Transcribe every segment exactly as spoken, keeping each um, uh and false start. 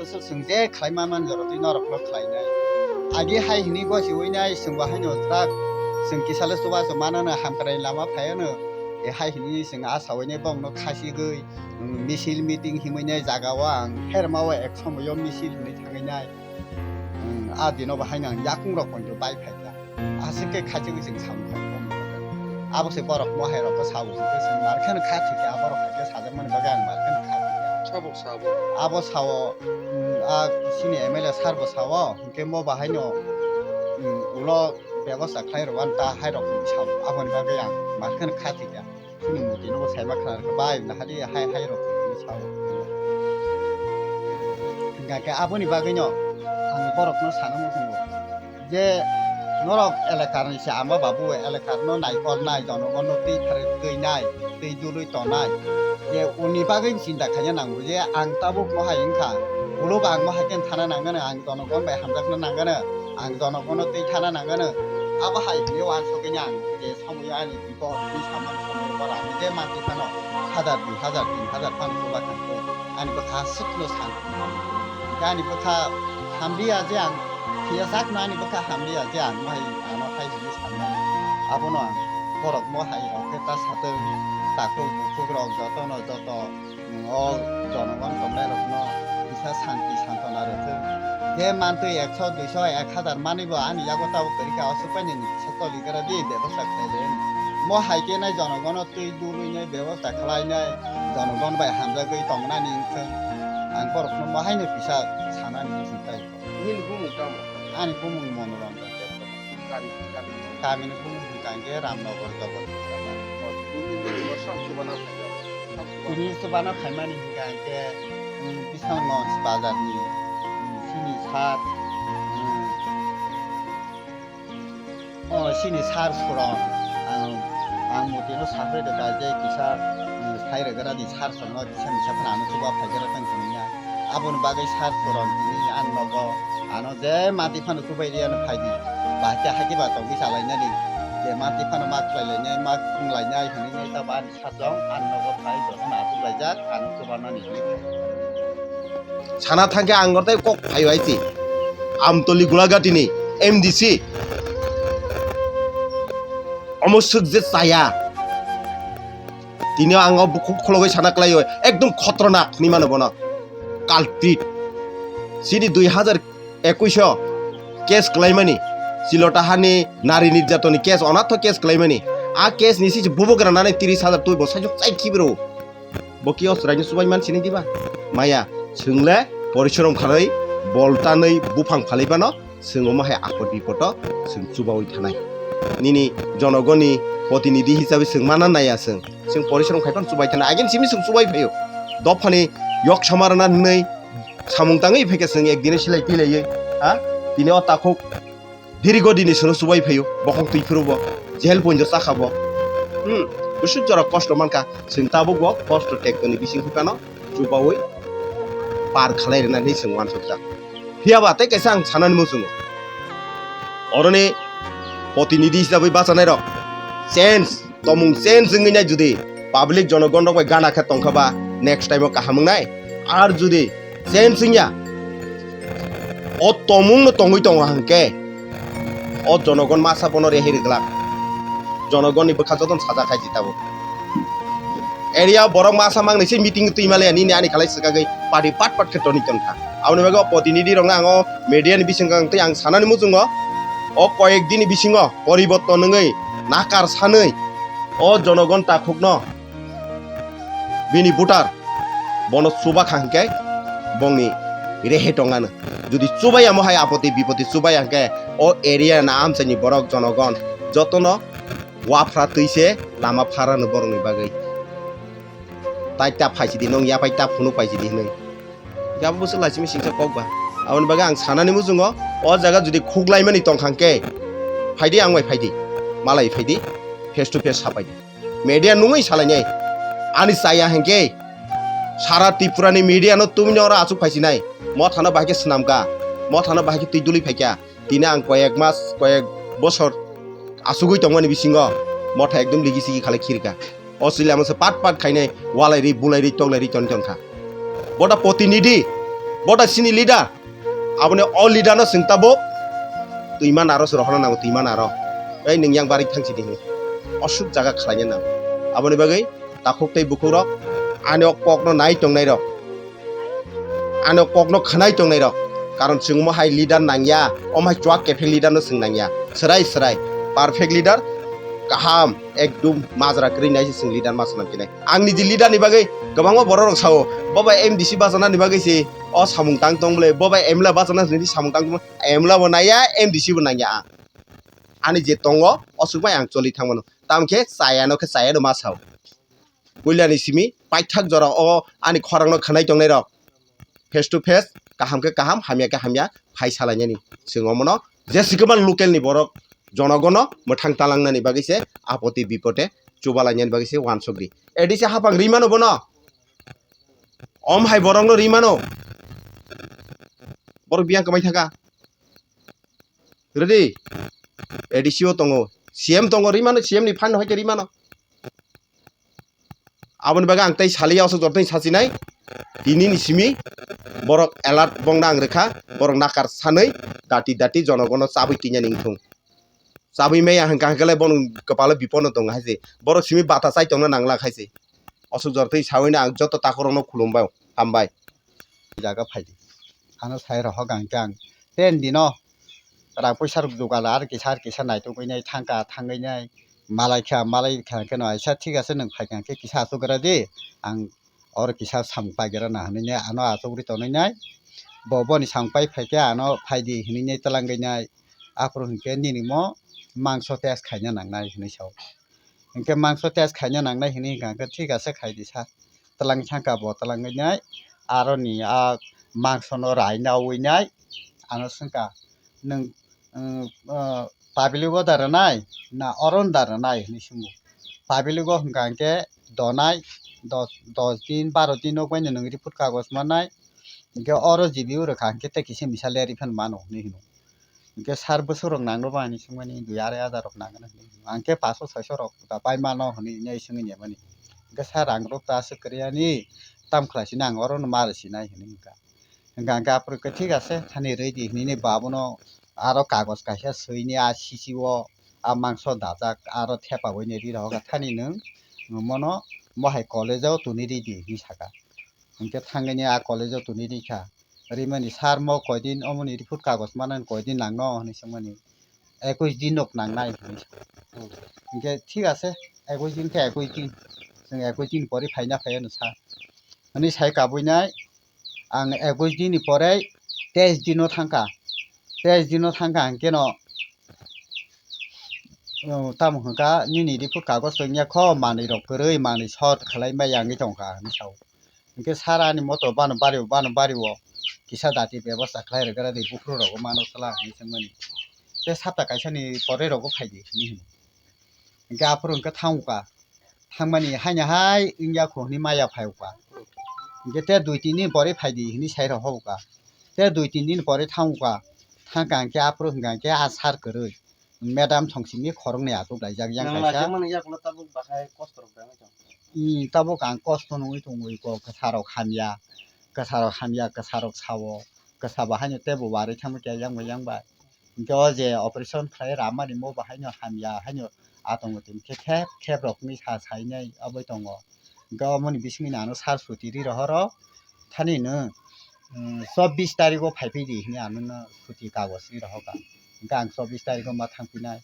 Chwng je khlai man man jora twi norok no khlai nai. Agi hai hwnwi gosi ui nai, chwng bo haino twrak, chwng kisa le chubachu mano no, hamkrai lama phai ano. E hai hwnwi chwng a saui nai bong no khasi gwi, mm, misil meeting himwi nai jaga o ang pherma o ek somoio misil hwnwi thangwi nai. Mm, a dino bo haino ang yakung rok poito bai phai kha. Aswk khe khachi bai chwng samung khai kha. Abo se borok mohai rok khe sabo se chwng mar kheno kha thik khe, aborok hai khe sajak mani bagwi ang mar kheno kha thik kha. Sabo sabo. Abo sao, mm, a sini M L A sir bo sao, hinkhe mo bahai no, mm, ulo bebosta khlai rw an ta hai rok sao, aboni bagwi ang mar kheno kha thik kha. Chini muti no bo saima khna rwkha, bai, nahadi hai, hai rok hinwi sao. Hingkha khe aboni bagwino ang borokno sana muchungo je norok elakar ni se ama babu elakar no naikolnai, jonogon no twi pharwi twi nai, twi dului tonai, je uni bagwi chinta khaina nango je ang tabuk mohai wngkha, ulo bo ang mohai khe thana nangano, ang jonogon bai hamjakna nangano, ang jonogon no twi thana nangano, abo hai hinwi uansukgwi ang je somoyo ani Bo twi samani somoy borok ani je manti phano hazar, dui hazar, tin hazar phano chuba thangkhe ani bwkha swkno san. Ani bwkha hamliya je ang phiya sakno ani bwkha hamliya je ang mohai ano hai hwnwi sanmani. Abono ang borok mohai rok khe ta satwng takhuk bukhuk rok jotono joto. Nwng o jonogon tongnai rokno kisa santi santona rwthwng. Je mantwi ekso, duiso, ek hazar manwi bo ani yago tabuk kwrwi kha, o swk painani kisa toli gra di bebosta khlai le. Mo hai khe nai jonogono twi dului nai bebosta khlai nai jonogon bai hamjagwi tongnani wngthwng. Ang borokno mo haino kisa sanani muchung tai. Nini bumung tamo? Ani bumung Monoranjan Debbarma. Kami, kami. Kamini bumung hwnkha hwnkhe Ramnagar Jagat. Oh, bini bumung no sak chubana phaikha. Sak chubana. Tini chubana phaimani hwnkha hwnkhe, mm, Biswanath bazar ni, mm, sini sar, mm, oh, sini sar suron, ang, ang motino sapai rwkha je kisa, mm, sai rwgra di sar suron. Kisa misa phano ano chuba phai gra tong tong ya. Aboni bagwi sar suron tini ang nogo ano je mati phano chubai ri ano phai di. Bahai khe hai khe ba tongwi chalai nani. Je mati phano ma khlai lai nai, ma wng lai nai hwnwi nai ta ba ani sar jong ang nogo phai jotono achuk lai jak ano chuba nani hwnwi. Sana thangkhe ang nortai kok phai bai si. Amtoli Gulagati ni M D C. Omo swk je chaya. Tini ang o bukhuk khologwi sana kwlaio, ekdom khotronak hinwi mano bono, culprit. Chini dui hazar ekush o case kwlaimani, Chilota hani nari nirjatoni case, onatho case kwlaimani. A case ni sisi bubagra nanai tris hazar twi bo saijok chai khibiro. Bo ki o chwraino chubai man sini diba? Maya, chwngle porishrom khalai, bol tanwi buphang phalai bano, chwng omo hai apot bipodo chwng chubaui thanai. Nini jonogoni protinidhi hisabe chwng mana naya chwng. Chwng porishrom khai phano chubai thanai. Again simi chwng chubai phaio. Dophani yok samarana hinwi samung tangwi phaikhe chwng ekdine silai twi laiwi. Ha? Tini o takhuk dirigo dini chwngno chubai phaio. Bokhok twi phuru bo. Jel poindo chakha bo. Hmm. Busuk jora kosto mankha. Chwng tabuk bo kosto tektoni bising phano chubaui par khalai rwna hinwi chwng uansukjak. Phiya ba tei kaisa ang sanani muchungo. Oroni protinidhi hisabe bachanai rok change, tomung change wngwi nai judi public jonogon rok bai gana khe tongkha ba next time o kaham wngnai. Ar judi change wngya, o tomung no tongwi tongo hwnkhe o jonogon masa bono rehai rwglak. Jonogonni bwkha jotono sajak khai jitabo. Area borok masa mangnai se meeting twi male nini ani khalai swkagwi party pat pat khe toni tongkha. Aboni bagwi o protinidhi rokno ang o media ni bising ang tei ang sanani muchungo o koyek dini bisingo poriborton wngwi nakar sanwi o jonogon takhukno bini voter bono chuba kha hwnkhe bongni rehe tongano. Jodi chubai amo hai apoti bipoti chubai hwnkhe o area na amchaini borok jonogon jotono waphra twi se lama pharano borokni bagwi. Tai ta phaisidi nong yapai ta phunuk paisidi hinwi. Gabo bwswk laisimi singsa kok ba. Aboni bagwi ang sanani muchungo o jaga jodi khuklaimani tongkha hwnkhe phaidi ang bai phaidi. Malai phaidi face to face sapaidi. Media nungwi salainai. Ani chaya hwnkhe sara Tripura ni media no tumino oro achuk phaisinai. Mothano bahai khe swnamkha. Mothano bahai khe twi duli phaikha. Tini ang koyek mas, koyek bosor asugwi tongmani bisingo motha ekdom ligi sigi khalai khirikha. O chwla masa pat pat khainai walai ri, bulai ri, toklai ri toni tongkha. Bota protinidhi Bo da chini leader. Aboni o leader no chwng tabuk twima naro se rohorna nango, twima naro. Ei nwng yang bari thang sidi hinwi. Osuk jaga khlaina nango. Aboni bagwi takhuk tei bukhuk rok ani o kok no nai tongnai rok. Ano kokno khwnai tongnai rok. Karon chwng omo hai leader nangya, omo hai chuak kephek leader no chwng nangya. Swrai swrai, perfect leader, kaham, ekdum majra kwrwi nai se chwng leader ma swnam khe nai. Ang niji leader ni bagwi kwbangma borok rok sao, bo bai M D C bachana ni bagwi se o samung tang tong bole, bo bai M L A bachana ni samung tang tong bole, M L A bo nangya, M D C bo nangya ang. Ani je tongo, o swk bai ang choli thang mano. Tamo khe chaya no khe chaya no ma sao. Puilani simi paithak jora o ani khorang no khwnai tongnai rok face to face kaham khe kaham, hamya khe hamya phai salainani. Chwng omono je sikima local ni borok jonogono mwthang talangnani bagwi se apoti bipode chubalainani bagwi se uansuk di. A D C hapang ri mano bono. Om hai borok no ri mano. Borok biyang kwmai thaka. Ready? A D C o tongo. C M tongo, ri mano, C M ni phan no hai khe ri mano. Aboni bagwi ang tei saliya, oso jotoni sachinai. Tini ni simi borok alert bongna ang rwkha, borok nakar sanwi dati dati jonogono chabwi tinya ningthung. Chabwi maya hwnkha hwnkhe le bono kwpalo bipono tongo hai se. Borok simi bata chai tongna nangla hai se. Oso jotoni sawino ang joto takhorokno khulumbai, hambai. Jaga phaidi. Ano sai rohok ang khe ang ten dino rang puisa rok jugal ar kisa ar kisa naitugwi nai thangkha, thangwi nai malai kha, malai kha khe no aisa thik ase nwng phai kha khe kisa achuk gra di, ang oro kisa samung pai gra na hinwi nai ano achuk ri tonwi nai bo boni samung pai phai khe ano phaidi hinwi nai twlangwi nai aphuru hinkhe nini mo mangso test khaina nangnai hinwi sao. Hinkhe mangso test khaina nangnai hinwi hwnkha khe thik ase khaidi sa. Twlang thangkha bo twlangwi nai aroni a mangsono rai nawi nai ano swngkha nwng, mm, ah, public o da rwnai na oro da rwnai hinwi swngo. Public o hwnkha hinkhe donai dos, dos din baro din nokbaino nwng report kagoj mannai hinkhe oro G B o rwkha hinkhe tei kisa misa lerwi phano mano hinwi hino. Hinkhe sir bwswk rok nangno ba hinwi swngmani dui arai hajar rok nangno hinwi hino. Ang khe paso soiso rok da pai mano hinwi nai swngwi nemani. Hinkhe sir rang rok ta aswk kwrwi ani tam khlai sini ang oro no ma rw sinai hinwi hinkha. Hinkha hinkhe aphuru khe thik ase thani rwidi hinwi ni babono aro kagoj kaisa swini a sisi o a mangso dajak aro thepa bai ni ri rok thani nwng mono mohai college o tuni ridi hinwi saka. Hinkhe thangwi ni a college o tuni rikha. Rimani sir mo koidin omoni report kagoj manani koidin nangno hinwi swngmani. Ekush din rok nangnai hinwi sa. Hmm. Hinkhe thik ase, ekush din khe ekush din. Chwng ekush din pore phaina phai ano sa. Hinwi sai kabui nai, ang ekush din ni pore teis din o thangkha. Teis din o thangkha hinkhe no, oh, tamo hwnkha nini report kagoj tongya kho, manwi rok kwrwi, manwi short khlai ma yangwi tongkha hinwi sao. Hinkhe sir ani moto bano bari o, bano bari o kisa dati bebosta khlai rwgra di, buphuru rogo mano chwla hinwi swngmani. Tei sapta kaisa ni pore rogo phaidi hinwi hino. Hinkhe aphuru hinkhe thangkha, thangmani haino hai wngya kho hinwi maya phaiukha. Hinkhe tei dui tin din pore phaidi hinwi sai rok hokha. Tei dui tin din pore thangkha, thangkha hinkhe aphuru hinkha hinkhe a sir kwrwi. Madam thongsimi khoroknwi achuk laijak yang kaisa. Nwng laijak mani yakulo tabuk bahai kosto rok dangwi tong. Hmm, tabuk ang kosto nungwi tongwi kok kwsarok hamya, kwsarok hamya, kwsarok sao, kwsa bahaino teibo warwi thangwi khe yang bai yang bai. Hinkhe o je operation khlai ramani mo bahaino hamya haino atongo tini khe khep khep rokni sa sainai aboi tongo. Hinkhe omoni bisingni ano sir suti ri rohoro thani nwng, hmm, chobbish tarikh o phai phidi hinwi ano no suti kagoj ri rohorkha. Hinkhe ang chobbish tarikh o ma thang phinai.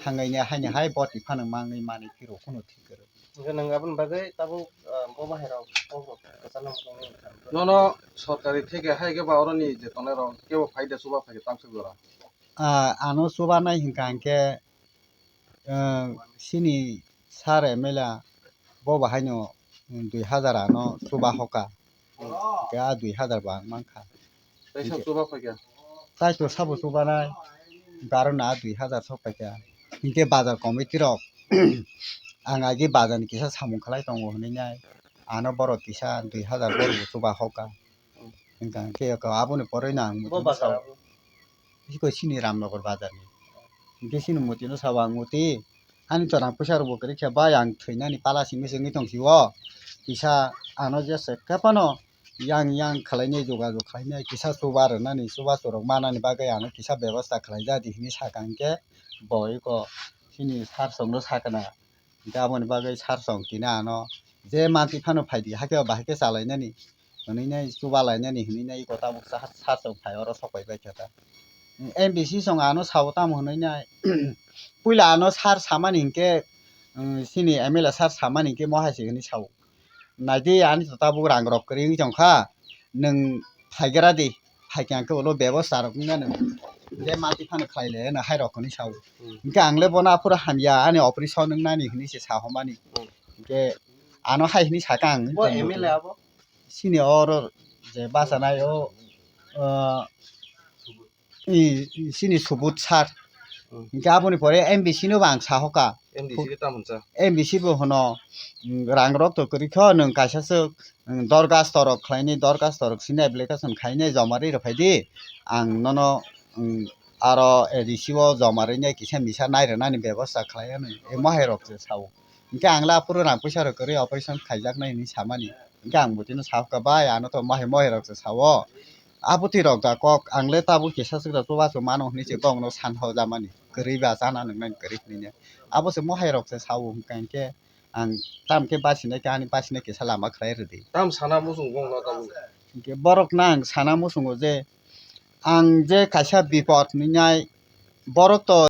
Thangwi nai haino hai boti phano mangwi manwi phiro kheno thik kwrwi. Hinkhe nwng aboni bagwi tabuk, ah, bo bahai rok kok rok kwchangma tongwi wngkha. Nono sorkari theke hai khe ba oroni je tongnai rok kebo phai de chuba phai khe tang suk jora. Ah, ano chubanai hinkha hinkhe, ah, chini sir M L A bo bahaino dui hazar ano chuba hoka. Hinkhe a dui hazar bo ang mankha. Taisa chuba phaikha. Taito sabo chubanai, garo na dui hazar sok phaikha. Hinkhe bazar committee rok, ang agi bazar ni kisa samung khlai tongo hinwi nai, ano borok kisa dui hazar borok bo chuba hoka. Hinkha hinkhe aboni pore no ang bo muchung bazar sao. Abo? Bisi koi sini Ramnagar bazar ni. Hinkhe sini muti no sao ang muti. Ani to rang puisa rok bo kwrwi khe bai ang thwinani pala simi se wngwi tong sio. Kisa ano jesa khe phano yang yang khlainai, jogajog khlainai, kisa chuba rwnani, chubachu rok manani bagwi ano kisa bebosta khlaijadi hinwi sakha, hinkhe bo eko chini sir chwngno sakha na, hinkhe aboni bagwi sir chwng tini ano je mantwi phano phaidi, hakhe bo bahai khe chalainani, hwnwi nai chuba lainani hwnwi nai eko tabuk sir chwng phai oro sok pai baikha ta. M B C chwng ano sao tamo hwnwi nai, puila ano sir samani hinkhe, chini M L A sir samani hinkhe mohai se hwnwi sao. Naidi ani to tabuk rang rok kwrwi wngwi tongkha, nwng phaigra di, phaikha khe ulo bebosta rok wngya nwng je mati phano khlai le hwnwi hai rok hwnwi sao. Hmm. Hinkhe ang le bono aphuru hamya ani operation wngnani hwnwi se sa homani. Hmm. Hinkhe ano hai hwnwi sakha ang. Bo M L A abo? Sini oro je bachanai o, o, i, sini Subut sir. Hmm. Hinkhe aboni pore M B C no bo ang sahoka. M B C khe tamo cha? M B C bo hono, mm, rang rok to kwrwi kho, nwng kaisa swk, mm, dorgas torok khlaini, dorgas torok sini application khaini joma rwi rw phaidi. Ang nono, mm, aro A D C o joma rwini kisa misa nai rwnani bebosta khlai anw. E mohai rok se sao. Hinkhe ang le aphuru rang puisa rok kwrwi operation khaijaknai hinwi samani. Hinkhe ang bwtwino sahoka, "Bai, ano to mohai mohai rok se sao." Abwtwi rok da kok, ang le tabuk kisa swk da chubachu mano hinwi se bongno san hojamani. Kwrwi ba chana nwngnani kwrwi hinwi ne. Abo se mohai rok se sao hwnkha hinkhe ang tam khe basinai khe ani basinai kisa lama khlai rwdi. Tam sana muchung bongno tabuk? Hinkhe borok no ang sana muchungo je ang je kaisa bipot hinwi nai borok to